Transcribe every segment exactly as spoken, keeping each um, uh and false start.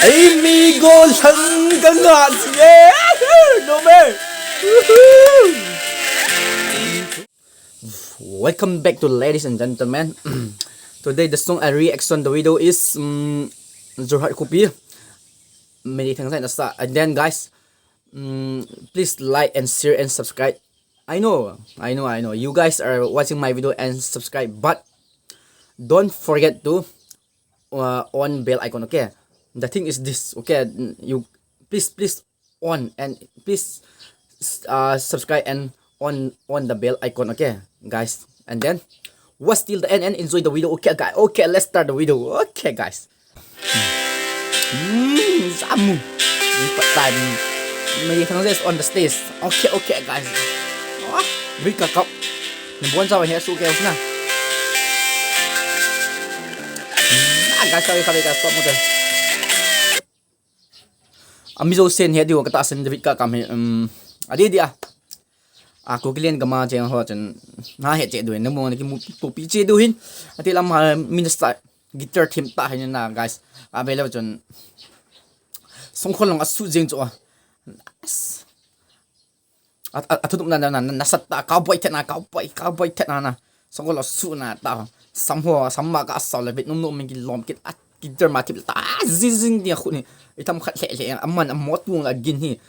Ei mi go sang ka nga si e. No me. Welcome back to, ladies and gentlemen. Today the song I reaction the video is um, Jorhat Khopi. Many thanks and sa. And then guys, um, please like and share and subscribe. I know, I know, I know. You guys are watching my video and subscribe, but don't forget to uh, on bell icon, okay? The thing is this, okay? You please, please on and please uh, subscribe and on on the bell icon, okay, guys? And then watch till the end and enjoy the video, okay, guys? Okay, let's start the video, okay, guys? Hmm, Samu. Ni pa time. Mei thang this on the stage. Okay, okay, guys. Ah, big kakap. Ni bon sa he su ke usna. Ah, guys, sorry, sorry, guys, stop mo to. Ami jo sen he diu kata sen David ka kam he. Um, adi dia. A ko kilen kama chen ho chen. Na he che du hin, na mo na ki mu to pi che du hin. Ati lam ha minister guitar thim ta hin na, guys. A be le chun. Songkhol long a su jing chu. As. A, a, a thudum na, na, na, na sat ta, cowboy thet na, cowboy, cowboy thet na, na. Songkhol lo su na ta. Sam ho, sam ma ka asau le vit num num min ki lom kit, a, ki der ma tip ta. A, zing zing dia khu ni. I tham khat le le, a man, a mo tung la gin hi.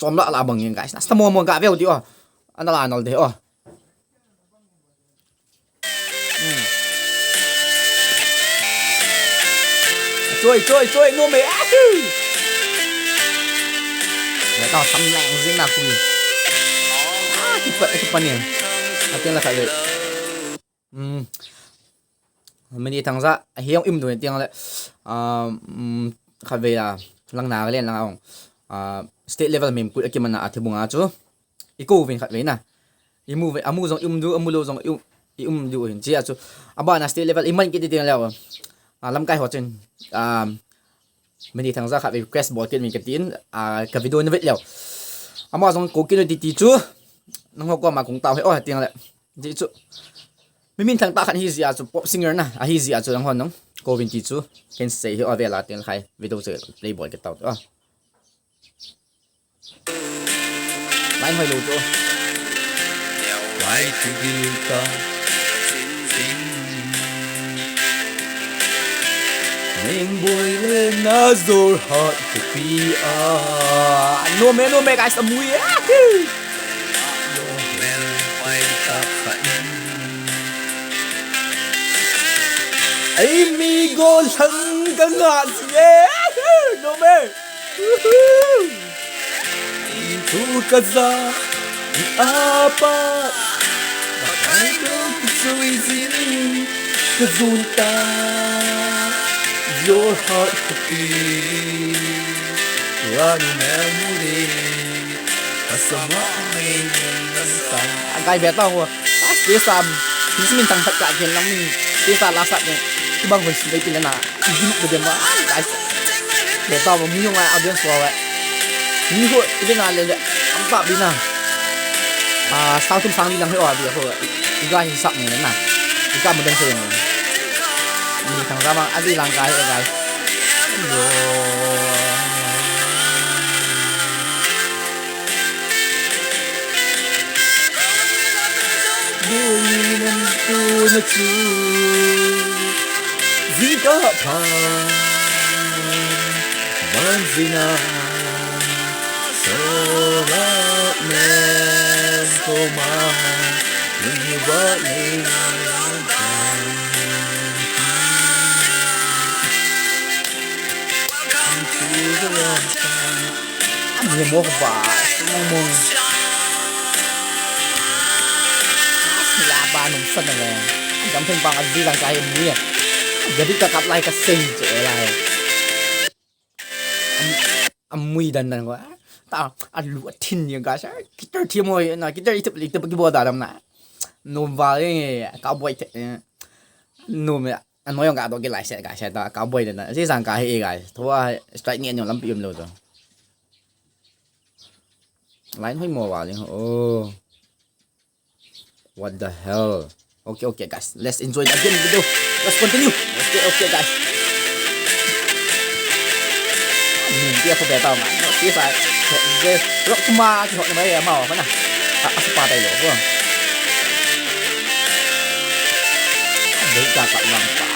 Chom la la bang yin, guys. Na sa mo mo ga veu di o. Ana la nal de o. Choi, choi, choi, no me. Ahu! Tao sam leng zing na khu. Ah, ki pa, ki pa ni. A tiang la kha le. Hmm. Mini thang za, hiong im du tiang le. Ah, um, kha ve la. Lang na le lang ong. Ah, state level mem ku ki mana a thibung a chu. I ko vin khat ve na. I mu ve, a mu jong i um du, a mu lo jong i um, i um du hin. Chia chu. A ba na state level i man kit ti leo. A lam kai ho chen. Um, mini thang za khat ve request bol kit min ka tin. A ka video na vet leo. Ama jong ko kit ti ti chu. Nang ho ko ma kong tao he o tiang le. Ti chu. Mi min thang ta khat hi zia chu pop singer na. A hi zia chu nang ho nang. Ko vin ti chu. Ken sei he o ve la tiang khai. Video chu play bol kit tao. Ah. Line hoi lo chu. Why to be ka? Neng boy le na Jorhat Khopi a. No me, no me, guys, amui. Ei mi go sang ka nga si e. No me. Thu ka za, i apa, ka kai lo ku sui zin, ka zun ta, Jorhat Khopi, run memory, ka sama mai, ka sa. Ang kai beta ho, ah, stage sam, ni simin tang phat ka ken lang ni, stage la sat ni, ibang hon si dai pin na. Gin de ma, guys. Le ta bo mi yong ai audience wa wa. Mi ho, ibe na le le. Am pa bi na. Ah, sang tum sang ni lang ho abi ho. Iga hi sak ni na. Iga mo dan se yong. Ni thang za ma, abi lang ka hi, guys. Yo. Bui nan tu na chu. Zika phan man zina. Sola men koma. Ni ba ni na lang kan. Welcome to the last time. Ani mo ko ba, mo mo. Sila ba nung sa na le. Jam theng bang a di lang ka hi ni. Jadi ka kap lai ka sing che lai. Am, amui dan dan ko. Ta, alu a thin ni ga sa. Guitar thi mo na, guitar itep itep ki bo da dam na. No ba ye, cowboy te. No me. Ano yong ka do ki lai se, guys, ta cowboy na. Si sang ka hi, guys. Thua strike ni ano lampi um lo to. Line hoi mo wa ling. Oh. What the hell? Okay, okay, guys. Let's enjoy the game video. Let's continue. Okay, okay, guys. Tia ko beta ma. Tia sa. Rock ma ki ho na mai ma ho na. A, a pa tai lo ko. Dei ka ka lang pa.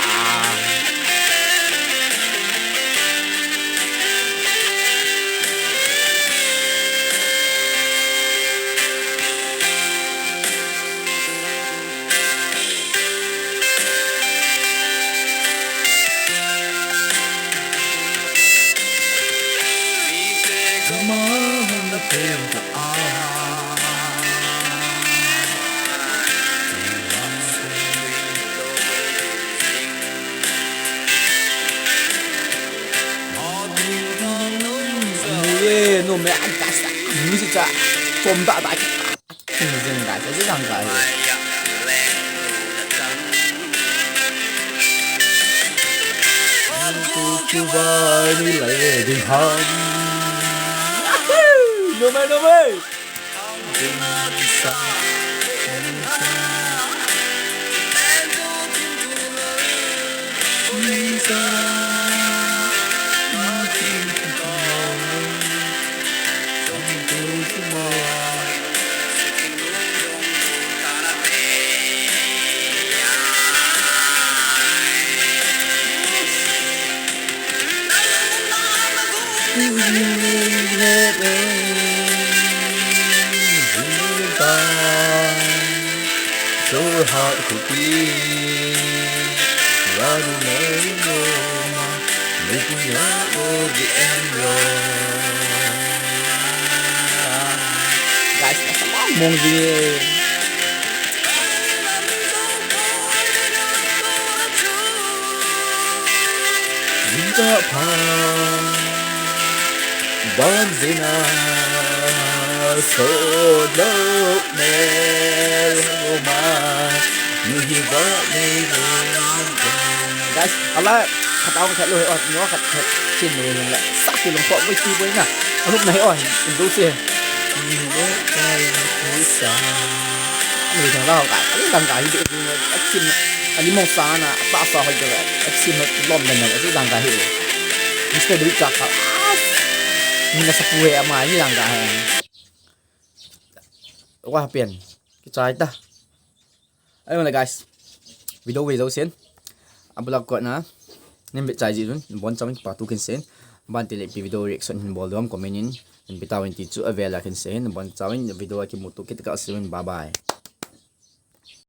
Ye, no me agasa. Music cha. Kom da da. Zing da, zing da. No me, no me. Guys, nasa mong mong jing e. Ginta pha. Ban zina. So lo me lo ma. Ni hi ba ni lo. Guys, ala khat au khat lo he, oh, no khat khat chin lo he la. Sa ki lo ko mai ti boi na. Alup na he, oh, in do se. Ni lo kai ku sa. Ni dang la ka, ani dang ka hi de, a chin, ani mong sa na, sa sa hoi de, a chin lom na na, ani dang ka hi. Mister David Chaka. Ni na sa pu he ama, ani dang ka he. Wa pen. Kichai ta. Ayo na guys. Video ve jo sen. Abulak ko na. Nin ve chai ji jun. Bon chamin pa tu kin sen. Ban te le pi video reaction hin bol dom comment in. Nin pe ta win ti chu avela kin sen. Bon chamin video a kimu tu kit ka sen. Bye bye.